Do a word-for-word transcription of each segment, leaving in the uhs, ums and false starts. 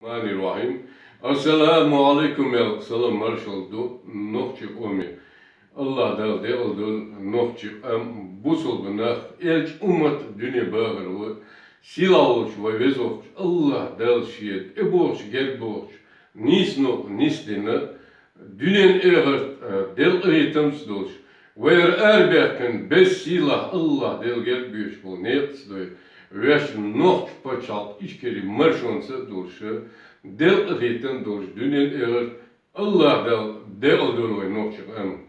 Рахманир Рахим. Ассаламу алейкум, ял салам маршал ду нохчи къоме. Аллах Дала декъал долда нохчи къам, бусулба нах, элча уммат, дуне бахархой, сийлахь волча вай веза воккхача Аллах Дала ший тӀабоагӀача, герга боагӀача нийсонах нийсденна, дуьнен, эхарта, а, Даьла къахетамца долаш, вай арабаьхкина беза сийлахь Аллах Даьла герга боагӀаш бола некъаца дой, вешта нохча пачхьалкх Ичкери маршонца а долаш, Даьла къахетам долаш, дуьнен, эхарта Аллах Дала декъал долда вай нохчи къам.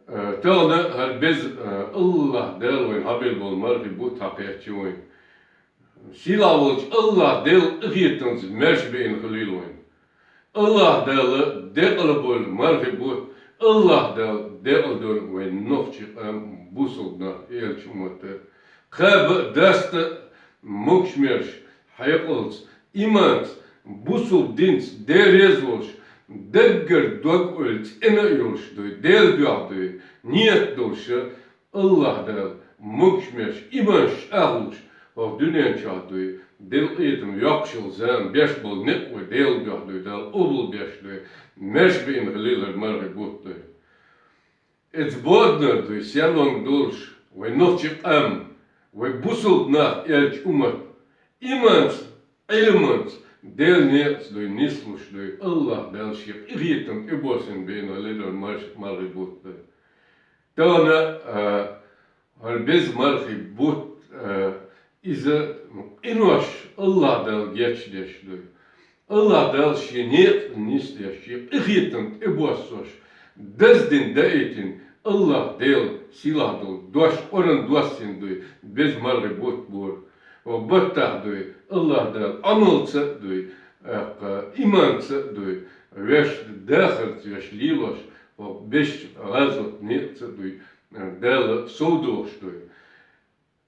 Э, тахан хӀара беза, э, Аллах Дала вайна хьабелла бола мархий бутт хьакхаьча вайна. Сийлахь волча Аллах Даьла къахетамца маьрша баьнна хилийла вайна. Аллах Дала декъала болба мархий бутт, Аллах Дала декъала долда вай нохчи къам, бусулба нах, элча уммат. Кхаба а, даста а могаш-маьрша, хьекъалца, иманца, бусулба динца, Даьла реза волаш, даггара дог-ойла цӀена а йолаш дой, Даьла дуьхьа дой, ният долаш, Аллах Дала могаш-маьрша, иман чӀоагӀлуш, хӀокху дуьнен чохь дой, Даьла къахетам йоккхуш йолу зама беш болу некъ вай Даьла дуьхьа дой, Дала къобал беш дой, маьрша баьнна хилийла хӀара мархий бутт дой. Оцу боданара дой, серлонга долуш, вай нохчи къам, вай бусулба нах, элча уммат, иманца, Ӏилманца, Даьла некъаца дой, нислуш дой, Аллах Дала шен къинхетам тӀебоссийна баьнна хилийла хӀара марш-, мархий бутт дой. Тахан, а, хӀара беза мархий бутт, а, иза къинош Аллах Дала гечдеш дой. Аллах Дала шен некъа нисдеш, шен къинхетам тӀебоссош, даздина даийтина Аллах Дела сийлахь долу дош, Къуръан доссийна дой, беза мархий бутт бора. Ва баттахь дой, Аллах Дала Ӏамалца а дой, тӀаккха иманца а дой, вешта дахарца веш лелош, ва беш гӀазот некъаца а дой, Дала совдохуш дой.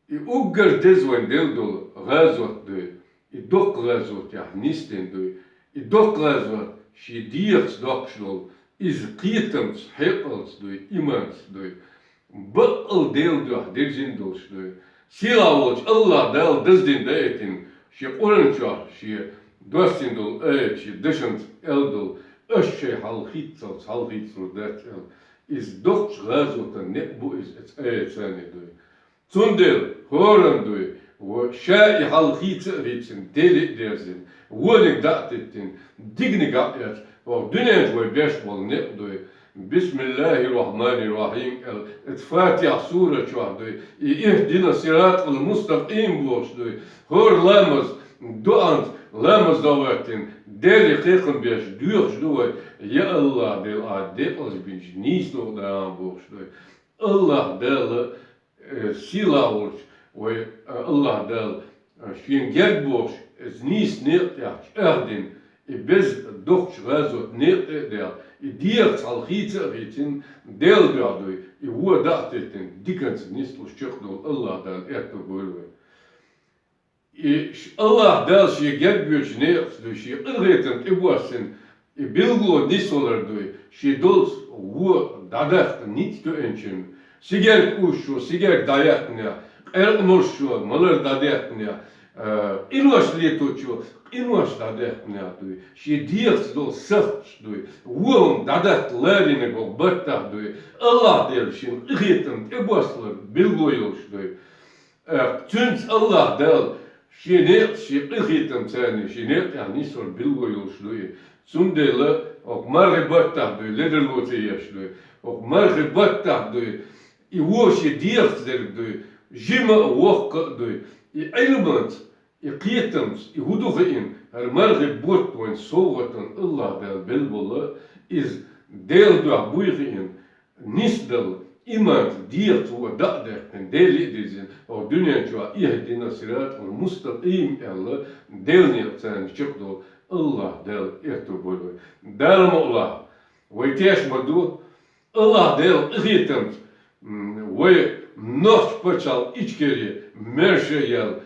И уггар деза вайн делла долу гӀазот дой, и доккха гӀазотехь нисдина дой, и доккха гӀазот шен дегӀаца доккхуш долу, иза кхетамца, хьекъалца дой, иманца дой, баккъал Делан дуьхьа дирзина долуш дой. Сийлахь волчу Аллах Дала даздина даийтина шен Къуръан чохь, шен доссийна долу аят, шен дашанца аьлла долу: «Аш шайн хьалхийццалц хьалхийцалур дац», – аьлла. Иза доккхачу гӀазотан некъ бу иза, оцу аятца дой. Цундела хӀоранна дой, ва ша и хьалхийца а хийцина, Деле а дерзина, вониг дӀа а теттина, диканиг а эцна, хӀокху дуьнен чу вай беш болу некъ дой. Бисмиллахир-рахманир-рахим аьлла, оцу Фатихьа сура чохь дой, и «Ихдина сиратал мустакъим» бохуш дой. ХӀора ламаз, дуӀанца ламаз дӀахӀоьттина, Деле кхайкхам беш доьхуш ду вай: «Я Аллах Дела, ахь декъалш бинчу нийсонах дӀа а», – бохуш дой. Аллах Дала, э, сийлахь волчу вай, э, Аллах Дала, э, шен герга бохуш, иза нийса некъа тӀехь чӀагӀдина, и беза доккхачу гӀазот некъа тӀе а даьлла, и дегӀаца хьалхийца а хийцина, Делан дуьхьа дой, и вон дӀа а теттина, диканца нислуш чекхдолу Аллах Дала аьтто бойла вай. И ш-, Аллах Дала шен герга боьдучу некъаца дой, шен къинхетам тӀебоссина, и билгало нисвалар дой, шен доллаца вон дӀадаккха ницкъ тоьъначунна, сигерг уьссучо сигерг дӀаяьккхинехь, къаьркъа молучо малар дӀадаьккхинехь, а, къинош леточо къинош дӀадаьккхинехь дой, шен дегӀаца долу сахташ дой, вон хӀума дӀадаккха ларийнарг хӀокху баттахь дой, Аллах Дела шен къинхетам тӀебоссалар билгало йолуш дой. Э, цуьнца Аллах Дала шен некъаца, шен къинхетамца шен некъа тӀехь нисвар билгало йолуш ду и. Цундела хӀокху мархи баттахь дой, ледарло ца еш дой, хӀокху мархи баттахь дой, и вон шен дегӀаца дерг дой, жима а, воккха а дой, и Ӏилманца, и кхетамца, и хӀун ду хиъна, хӀара мархи бутт вайн совгӀатан Аллах Дала белла болу, иза Делан дуьхьа буй хиъна, нисдала, иманца, дегӀаца вон дӀа а даьккхина, Деле а дирзина, хӀокху дуьнен чохь «Ихдина сиратал мустакъим» аьлла, Делан некъаца чекхдолу Аллах Дала аьтто бойла вай. Дала мукъ лахь, вай теш ма ду, Аллах Делан къинхетамца, м, вай нохча пачхьалкх Ичкери маьрша яьлла,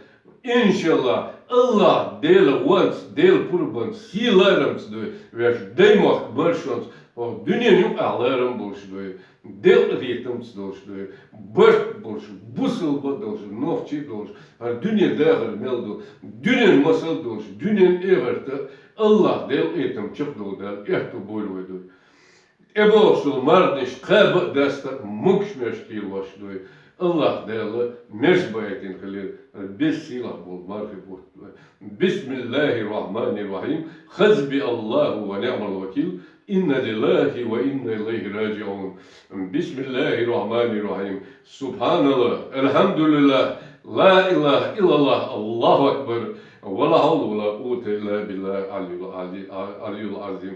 иншаллах, Аллах Делан гӀонца, Делан пурбанца, шен ларамца дой, вешан даймохк маршонца хӀокху дуьненан юкъахь ларам болуш дой, Делан къинхетамца долуш дой, барт болуш, бусалба долуш, нохчи долуш, хӀара дуьне дахар мел ду, дуьненан масал долуш, дуьненан, эхартан Аллахь Дала этам чакхдола Дала, эхь ду бойла вай дуй. ТӀебогӀуш дола марханаш кхаба а даста, могаш-маьрша кхелош дуй. Аллахь Дала маьрша баийтина хилира, беза сийлахь бола мархий бутт вай. بسم الله الرحمن الرحيم. حسبي الله ونعم الوكيل. إنا لله وإنا إليه راجعون. بسم الله الرحمن الرحيم. سبحان الله. الحمد لله. لا إله إلا الله. الله أكبر. ولا حول ولا قوة إلا بالله العلي العظيم.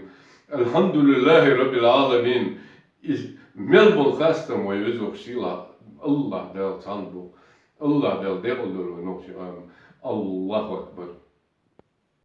الحمد لله رب العالمين. Из мел бола хастам вай веза-воккха сийлахь Аллахь Дала цхьанна ду. Аллахь Дала декъала дойла вай нохчий къам. الله أكبر.